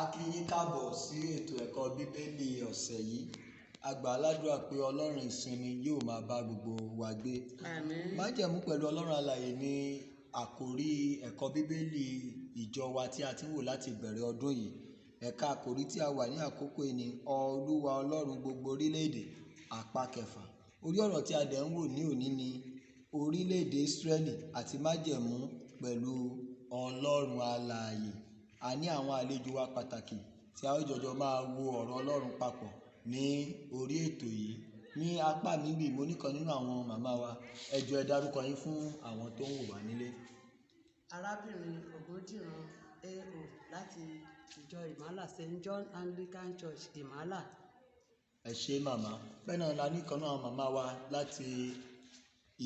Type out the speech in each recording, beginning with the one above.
A kí yín káàbọ̀ sí ètò ẹ̀kọ́ Bíbélì ọ̀sẹ̀ yìí. A gbà á ládùúrà pé Ọlọ́run ìsinmi yóò máa bá gbogbo wa gbé. Àmín. Májẹ̀mú pẹ̀lú Ọlọ́run alààyè ni àkórí ẹ̀kọ́ Bíbélì ìjọ wa tí a ti ń wò láti ìbẹ̀rẹ̀ ọdún yìí. Ẹ̀ka àkórí tí a wà ní àkókò yìí ni Olúwa Ọlọ́run gbogbo orílẹ̀-èdè, apá kẹfà. Orí ọ̀rọ̀ tí a dẹ̀ ń wò ní òní ni orílẹ̀-èdè Ísírẹ́lì àti májẹ̀mú pẹ̀lú Ọlọ́run alààyè. A ní àwọn àlejò wa pàtàkì tí a ó jọjọ máa wo ọ̀rọ̀ Ọlọ́run papọ̀ ní orí ètò yìí. Ní apá mi bí mo níkan nínú àwọn màmá wa. Ẹ jọ̀ọ́ ẹ dárúkọ yín fún àwọn tó ń wò wá nílé. Arábìnrin Ògúndìran A.O. láti ìjọ Ìmàlà St. John Anglican Church, Ìmàlà. Ẹ ṣé màmá. Bẹ́ẹ̀ náà la níkan nínú àwọn màmá wa láti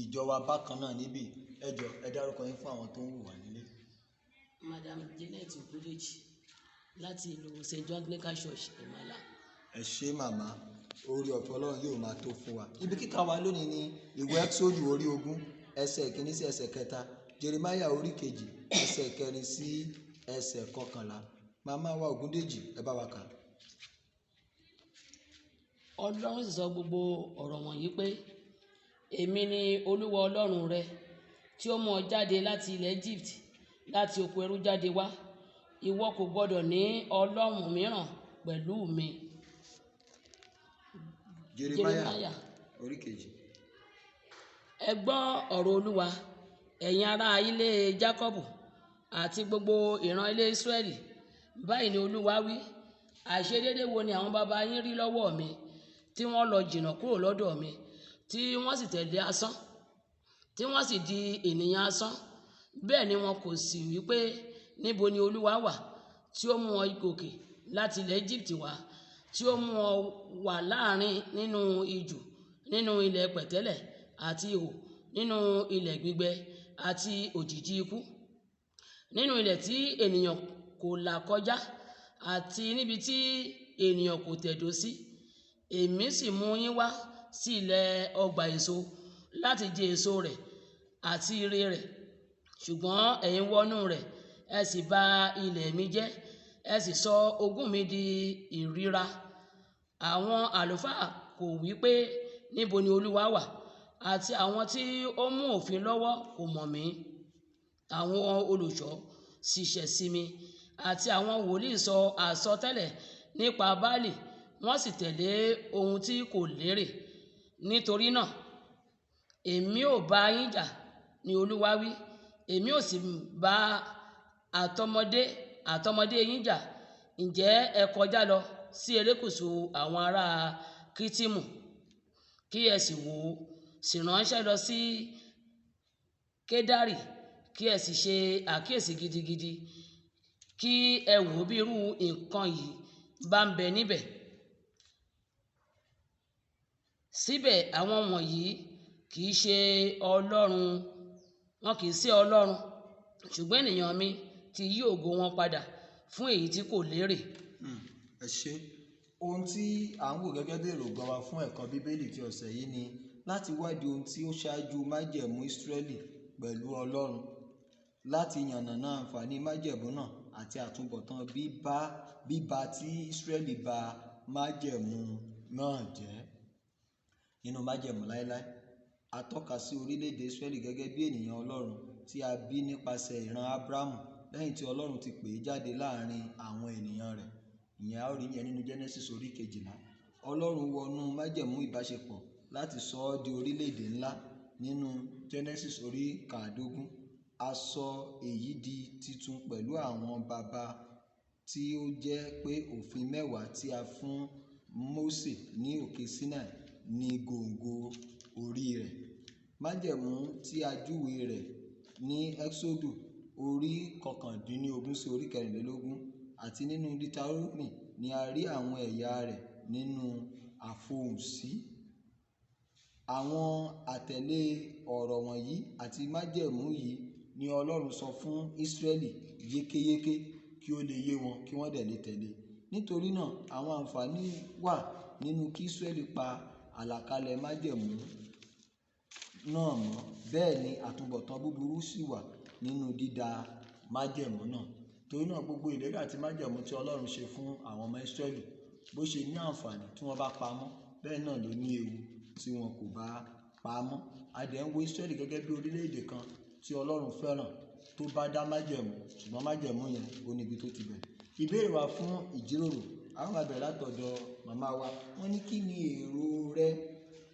ìjọ wa bákan náà níbí. Ẹ jọ̀ọ́ ẹ dárúkọ yín fún àwọn tó ń wò wá nílé. Madam Janet Ogundeji láti ìlú St. John Anglican Church, Ìmàlà. Ẹ ṣé màmá, oore ọ̀fẹ́ Ọlọ́run yóò máa tó fún wa. Ibi kíkà wa lónìí ni ìwé Ẹ́kísódù orí 20, ẹsẹ̀ 1 sí ẹsẹ̀ 3, Jeremáyà orí 2, ẹsẹ̀ 4 sí ẹsẹ̀ 11. Màmá wa Ògúndèjì, ẹ bá wa kà. Ọlọ́run sì sọ gbogbo ọ̀rọ̀ wọ̀nyí pé, èmi ni Olúwa Ọlọ́run rẹ tí ó mú ọ jáde láti ilẹ̀ Egypt, láti oko ẹrú jáde wá. Ìwọ kò gbọdọ̀ ní ọlọ́run mìíràn pẹ̀lú mi. Jeremáyà orí 2. Ẹ gbọ́ ọ̀rọ̀ Olúwa, ẹ̀yin ará ilé Jákọ́bù àti gbogbo ìran ilé Ísírẹ́lì. Báyìí ni Olúwa wí, àìṣedéédé wo ni àwọn baba yín rí lọ́wọ́ mi, tí wọ́n lọ jìnnà kúrò lọ́dọ̀ mi, tí wọ́n sì tẹ̀lé asán, tí wọ́n sì di ènìyàn asán. Bẹ́ẹ̀ ni wọn kò sì wí pé, níbo ni Olúwa wà tí ó mú wọn gòkè láti ilẹ̀ Egypt wá, tí ó mú wọn wà láàrin nínú ijù, nínú ilẹ̀ pẹ̀tẹ́lẹ̀ àti ihò, nínú ilẹ̀ gbígbẹ àti òjìji ikú, nínú ilẹ̀ tí ènìyàn kò là kọjá àti níbi tí ènìyàn kò tẹ̀dó sí. Èmi sì mú yín wá sí ilẹ̀ ọgbà èso láti jẹ èso rẹ̀ àti ire rẹ̀. Ṣùgbọ́n ẹ̀yin wọnú rẹ̀, ẹ sì bà ilẹ̀ mi jẹ́, ẹ sì sọ ogún mi di ìríra. Àwọn àlùfáà kò wí pé, níbo ni Olúwa wà? Àti àwọn tí ó mú òfin lọ́wọ́ kò mọ̀ mí. Àwọn olùṣọ́ sì ṣẹ̀ sí mi, àti àwọn wòlíì sọ àsọtẹ́lẹ̀ nípa Báálì, wọ́n sì tẹ̀lé ohun tí kò lérè. Nítorí náà, èmi ò bá yín jà, ní Olúwa wí. Èmi ò sì bá àtọmọdé yín jà. Ǹjẹ́ ẹ kọjá lọ sí erékùṣù àwọn ará Kittimu, kí ẹ sì wò ó, sì ránṣẹ́ lọ sí Kedari, kí ẹ sì ṣe àkíyèsí gidigidi, kí ẹ wò bí irú nǹkan yìí bá ń bẹ níbẹ̀. Síbẹ̀ àwọn wọ̀nyí kì í ṣe Ọlọ́run, wọn kì í sí Ọlọ́run, ṣùgbọ́n ènìyàn mi ti yí ògo wọn padà fún èyí tí kò lérè. Ẹ ṣé. Ohun tí à ń wò gẹ́gẹ́ bí èròǹgbà wa fún ẹ̀kọ́ Bíbélì ti ọ̀sẹ̀ yìí ni láti wádìí ohun tí ó ṣáájú májẹ̀mú Ísírẹ́lì pẹ̀lú Ọlọ́run, láti yànnàná àǹfààní májẹ̀mú náà àti àtúbọ̀tán bíba tí Ísírẹ́lì ba májẹ̀mú náà jẹ́. Nínú májẹ̀mú láéláé, a tọ́ka sí orílẹ̀-èdè Ísírẹ́lì gẹ́gẹ́ bí ènìyàn Ọlọ́run tí a bí nípasẹ̀ ìran Ábúráhámù lẹ́yìn tí Ọlọ́run ti pè é jáde láàrin àwọn ènìyàn rẹ̀. Ìyẹn a ó rí yẹn nínú Genesis orí 12. Ọlọ́run wọnú májẹ̀mú ìbáṣepọ̀ láti sọ ọ́ di orílẹ̀-èdè ńlá nínú Genesis orí 15. A sọ èyí di titun pẹ̀lú àwọn baba tí ó jẹ́ pé òfin mẹ́wàá tí a fún Mósè ní òkè Sinai ní góńgó orí rẹ̀. Májẹ̀mú tí a júwe rẹ̀ ní Ẹ́kísódù orí 19 sí orí 24 àti nínú Deuteronomy ni a rí àwọn ẹ̀yà rẹ̀ nínú àfohùnsí. Àwọn àtẹ̀lé ọ̀rọ̀ wọ̀nyí àti májẹ̀mú yìí ni Ọlọ́run sọ fún Ísírẹ́lì yékéyéké kí ó lè yé wọn kí wọ́n dẹ̀ lè tẹ̀lé. Nítorí náà, àwọn àǹfààní wà nínú kí Ísírẹ́lì pa àlàkalẹ̀ májẹ̀mú náà mọ́. Bẹ́ẹ̀ ni àtúbọ̀tán búburú sì wà nínú dídá májẹ̀mú náà. Torí náà gbogbo ìlérí àti májẹ̀mú tí Ọlọ́run ṣe fún àwọn ọmọ Ísírẹ́lì bó ṣe ní àǹfààní tí wọ́n bá pamọ́, bẹ́ẹ̀ náà ló ní ewu tí wọn kò bá pamọ́. A dẹ̀ ń wo Ísírẹ́lì gẹ́gẹ́ bí orílẹ̀-èdè kan tí Ọlọ́run fẹ́ràn tó bá dá májẹ̀mú, ṣùgbọ́n májẹ̀mú yẹn ó níbi tó ti bẹ̀rẹ̀. Ìbéèrè wa fún ìjíròrò, a ó máa bẹ̀rẹ̀ látọ̀dọ̀ màmá wa. Wọ́n ní kí ni èrò rẹ?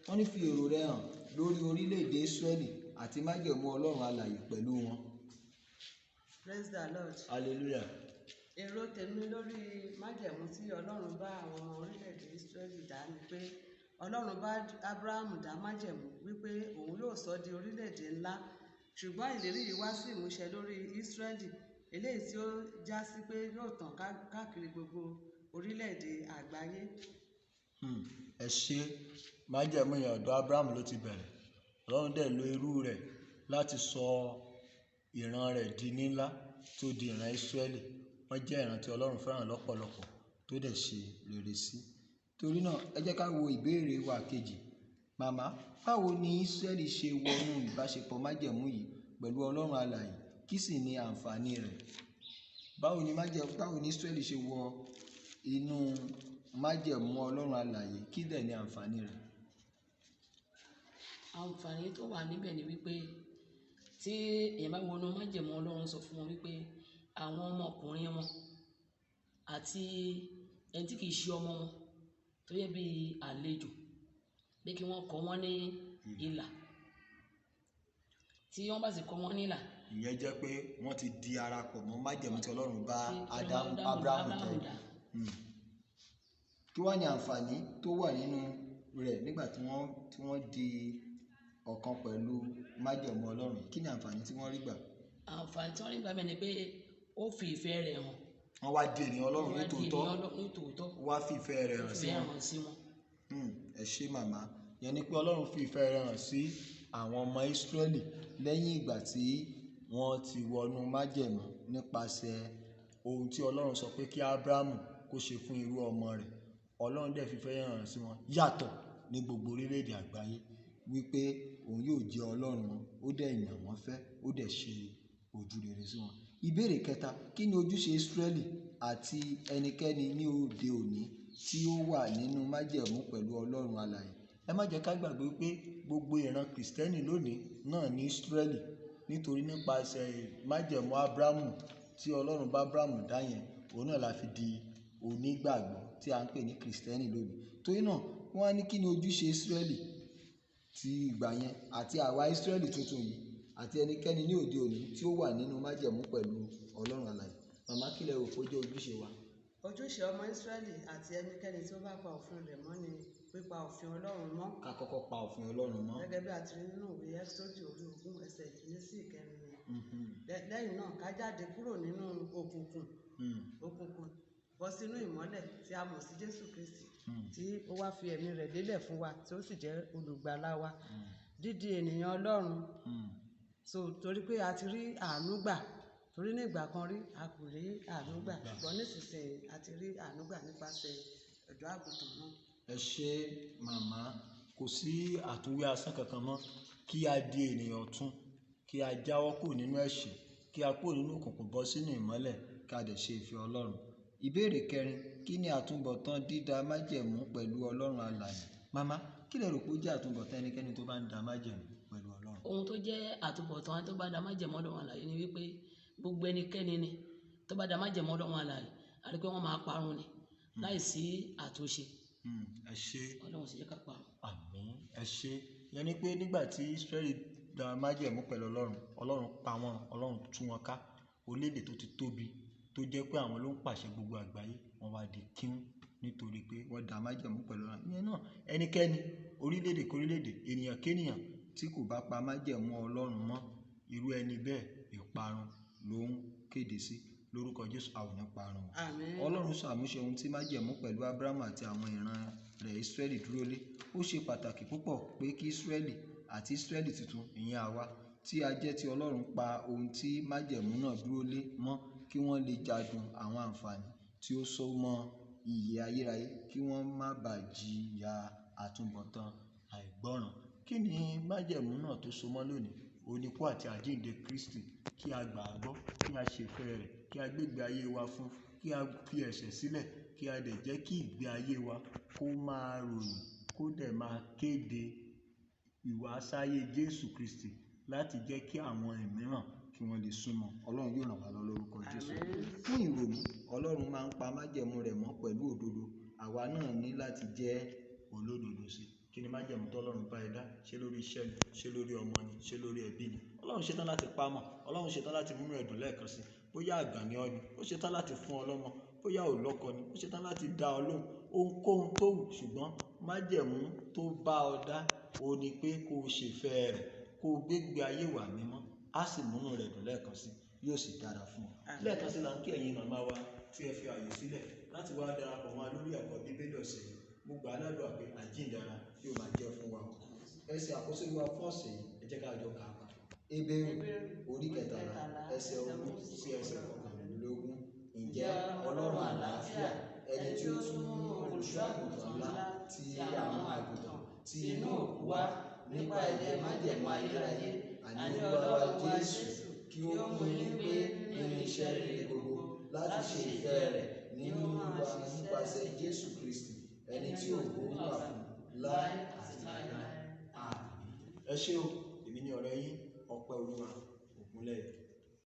Wọ́n ní fi èrò rẹ hàn lórí orílẹ̀-èdè Ísírẹ́lì àti májẹ̀mú Ọlọ́run alààyè pẹ̀lú wọn. Praise the Lord. Hallelujah. Èrò tèmi lórí májẹ̀mú tí Ọlọ́run bá àwọn ọmọ orílẹ̀-èdè Ísírẹ́lì dá ni pé Ọlọ́run bá Ábúráhámù dá májẹ̀mú wípé òun yóò sọ di orílẹ̀-èdè ńlá, ṣùgbọ́n ìlérí yìí wá sí ìmúṣẹ lórí Ísírẹ́lì, eléyìí tí ó já sí pé yóò tàn káàkiri gbogbo orílẹ̀-èdè àgbáyé. Ẹ ṣé, májẹ̀mú yẹn ọ̀dọ̀ Ábúráhámù ló ti bẹ̀rẹ̀. Ọlọ́run dẹ̀ lo irú rẹ̀ láti sọ ìran rẹ̀ di ńlá tó di ìran Ísírẹ́lì. Wọ́n jẹ́ ìran tí Ọlọ́run fẹ́ràn lọ́pọ̀lọpọ̀ tó dẹ̀ ṣe rere sí. Torí náà ẹ jẹ́ ká wo ìbéèrè wa kejì. Màmá, báwo ni Ísírẹ́lì ṣe wọnú ìbáṣepọ̀ májẹ̀mú yìí pẹ̀lú Ọlọ́run alààyè? Kí sì ni àǹfààní rẹ̀? Báwo ni Ísírẹ́lì ṣe wọ inú májẹ̀mú Ọlọ́run alààyè? Kí dẹ̀ ni àǹfààní rẹ̀? Àǹfààní tó wà níbẹ̀ ni wípé tí èèyàn bá wọnú májẹ̀mú Ọlọ́run sọ fún wọn wípé àwọn ọmọkùnrin wọn àti ẹni tí kìí ṣe ọmọ wọn tó yẹ bí àlejò pé kí wọ́n kọ wọ́n ní ilà. Tí wọ́n bá sì kọ wọ́n ní ilà. Ìyẹn jẹ́ pé wọ́n ti di ara pọ̀ mọ́ májẹ̀mú tí Ọlọ́run bá Ábúráhámù dá. Kí wá ní àǹfààní tó wà nínú rẹ̀ nígbà tí wọ́n di ọ̀kan pẹ̀lú májẹ̀mú Ọlọ́run? Kí ni àǹfààní tí wọ́n rí gbà? Àǹfààní tí wọ́n rí gbà bẹ́ẹ̀ ni pé ó fi ìfẹ́ rẹ̀ hàn. Wọ́n wá di ènìyàn Ọlọ́run nítòótọ́. Wá fi ìfẹ́ rẹ̀ hàn sí wọn. Ẹ ṣé màmá. Ìyẹn ni pé Ọlọ́run fi ìfẹ́ rẹ̀ hàn sí àwọn ọmọ Ísírẹ́lì lẹ́yìn ìgbà tí wọ́n ti wọnú májẹ̀mú nípasẹ̀ ohun tí Ọlọ́run sọ pé kí Ábúráhámù kó ṣe fún irú ọmọ rẹ̀. Ọlọ́run dẹ̀ fi ìfẹ́ hàn sí wọn yàtọ̀ ní gbogbo orílẹ̀-èdè àgbáyé wípé òun yóò jẹ́ Ọlọ́run wọn, ó dẹ̀ yàn wọ́n fẹ́, ó dẹ̀ ṣe ojú rere sí wọn. Ìbéèrè kẹta, kí ni ojúṣe Ísírẹ́lì àti ẹnikẹ́ni ní òde òní tí ó wà nínú májẹ̀mú pẹ̀lú Ọlọ́run alààyè? Ẹ má jẹ́ ká gbàgbé pé gbogbo ìran Kìrìsìtẹ́nì lónìí náà ní Ísírẹ́lì, nítorí nípasẹ̀ májẹ̀mú Ábúráhámù tí Ọlọ́run bá Ábúráhámù dá yẹn, òun náà la fi di onígbàgbọ́ tí a ń pè ní Kìrìsìtẹ́nì lónìí. Torí náà wọ́n á ní kí ni ojúṣe Ísírẹ́lì ti ìgbà yẹn àti àwa Ísírẹ́lì tuntun yìí àti ẹnikẹ́ni ní òde òní tí ó wà nínú májẹ̀mú pẹ̀lú Ọlọ́run alààyè. Màmá, kí lẹ rò pé ó jẹ́ ojúṣe wa? Ojúṣe ọmọ Ísírẹ́lì àti ẹnikẹ́ni tí ó bá pa òfin rẹ̀ mọ́ ni pípa òfin Ọlọ́run mọ́. Ká kọ́kọ́ pa òfin Ọlọ́run mọ́. Gẹ́gẹ́ bí a ti rí nínú ìwé Ẹ́kísódù orí 20 ẹsẹ̀ 1 sí 4 yẹn. Lẹ́yìn náà ká jáde kúrò nínú òkùnkùn bọ́ sínú ìmọ́lẹ̀ tí a mọ̀ sí Jésù Kristi tí ó wá fi ẹ̀mí rẹ̀ lélẹ̀ fún wa tí ó sì jẹ́ olùgbàlà wa. Dídi ènìyàn Ọlọ́run. So torí pé a ti rí àánú gbà, torí ní ìgbà kan rí a kò rí àánú gbà, ṣùgbọ́n nísinsìnyí a ti rí àánú gbà nípasẹ̀ ọ̀dọ́ àgùntàn náà. Ẹ ṣé màmá, kò sí àtúnwí asán kankan mọ́. Kí a di ènìyàn ọ̀tun, kí a jáwọ́ kúrò nínú ẹ̀ṣẹ̀, kí a kúrò nínú òkùnkùn bọ́ sínú ìmọ́lẹ̀, kí a dẹ̀ ṣe ìfẹ́ Ọlọ́run. Ìbéèrè kẹrin, kí ni àtúbọ̀tán dídá májẹ̀mú pẹ̀lú Ọlọ́run alààyè? Màmá, kí lẹ rò pé ó jẹ́ àtúbọ̀tán ẹnikẹ́ni tó bá ń da májẹ̀mú pẹ̀lú Ọlọ́run? Ohun tó jẹ́ àtúbọ̀tán tó bá da májẹ̀mú Ọlọ́run alààyè ni wípé gbogbo ẹnikẹ́ni ni tó bá da májẹ̀mú Ọlọ́run alààyè, a rí pé wọ́n máa parun ni láìsí àtúnṣe. Ẹ ṣé. Ọlọ́run sì jẹ́ ká parun. Àmín. Ẹ ṣé. Ìyẹn ni pé nígbà tí Ísírẹ́lì da májẹ̀mú pẹ̀lú Ọlọ́run, Ọlọ́run pa wọ́n, Ọlọ́run tú wọn ká. Orílẹ̀-èdè tó ti tóbi tó jẹ́ pé àwọn ló ń pàṣẹ gbogbo àgbáyé, wọ́n wá di kíún nítorí pé wọ́n da májẹ̀mú pẹ̀lú Ọlọ́run. Ìyẹn náà ẹnikẹ́ni, orílẹ̀-èdè kórílẹ̀-èdè, ènìyàn kénìyàn tí kò bá pa májẹ̀mú Ọlọ́run mọ́, irú ẹni bẹ́ẹ̀ ìparun ló ń kéde sí. Lórúkọ Jésù, a ò ní parun. Àmín. Ọlọ́run ṣàmúṣe ohun tí májẹ̀mú pẹ̀lú Ábúráhámù àti àwọn ìran rẹ̀ Ísírẹ́lì dúró lé. Ó ṣe pàtàkì púpọ̀ pé kí Ísírẹ́lì àti Ísírẹ́lì tuntun, ìyẹn àwa tí a jẹ́ ti Ọlọ́run, pa ohun tí májẹ̀mú náà dúró lé mọ́ kí wọ́n lè jádùn àwọn àǹfààní tí ó so mọ́ ìyè ayérayé, kí wọ́n má bàa jìyà àtúbọ̀tán àìgbọ́ràn. Kí ni májẹ̀mú náà tó so mọ́ lónìí? Òun ni ikú àti àjíǹde Kristi, kí a gbà á gbọ́, kí a ṣe ìfẹ́ rẹ̀, kí a gbégbé ayé wa fún, kí a fi ẹ̀ṣẹ̀ sílẹ̀, kí a dẹ̀ jẹ́ kí ìgbé ayé wa kó máa ròyìn, kó dẹ̀ máa kéde ìwàsáyé Jésù Kristi láti jẹ́ kí àwọn ẹ̀míràn kí wọ́n lè súnmọ́. Ọlọ́run yóò ràn wá lọ lórúkọ Jésù. Àmín. Fún ìrònú, Ọlọ́run máa ń pa májẹ̀mú rẹ̀ mọ́ pẹ̀lú òdodo. Àwa náà ní láti jẹ́ olódodo sí i. Kí ni májẹ̀mú tọ́lọ́run bá ẹ dá? Ṣé lórí iṣẹ́ ni? Ṣé lórí ọmọ ni? Ṣé lórí ẹbí ni? Ọlọ́run ṣetán láti pa á mọ́. Ọlọ́run ṣetán láti múnú ẹ dùn lẹ́ẹ̀kan sí i. Bóyá àgàn ni ọ́ ni, ó ṣetán láti fún ọ lọ́mọ. Bóyá ò lọ́kọ ni, ó ṣetán láti dá ọ lóhùn. Ohunkóhun tó wù, ṣùgbọ́n májẹ̀mú tó bá ọ dá, ó ní pé kó o ṣèfẹ́ rẹ̀, kó o gbégbé ayé wà mímọ́, á sì múnú rẹ̀ dùn lẹ́ẹ̀kan sí i, yóò sì dára fún ọ. Àmín. Lẹ́ẹ̀kan sí la ń kí ẹ̀yin màmá wa tí ẹ fi àyè sílẹ̀ láti wá darapọ̀ mọ́ wa lórí ẹ̀kọ́ Bíbélì ọ̀sẹ̀ yìí. Mo gbà á ládùúrà pé àjíǹdára yóò máa jẹ́ fún wa. Ẹsẹ̀ àkọsí wa fún ọ̀sẹ̀ yìí, ẹ jẹ́ ká jọ kà á papọ̀. Hébérù orí 13 ẹsẹ̀ 20 sí ẹsẹ̀ 21. Ǹjẹ́ Ọlọ́run àlàáfíà, ẹni tí ó tún mú olùṣọ́ àgùntàn ńlá ti àwọn àgùntàn ti inú òkú wá nípa ẹ̀jẹ̀ májẹ̀mú ayérayé, àní Olúwa wa Jésù, kí ó mú yín pé nínú iṣẹ́ rere gbogbo láti ṣe ìfẹ́ rẹ̀ nínú wa nípasẹ̀ Jésù Kristi, ẹni tí ògo wà fún láé àti láéláé. Àmín. Ẹ ṣé o, èmi ni ọ̀rẹ́ yín, Ọpẹ́ Olúwa Ògúnlẹ̀yẹ.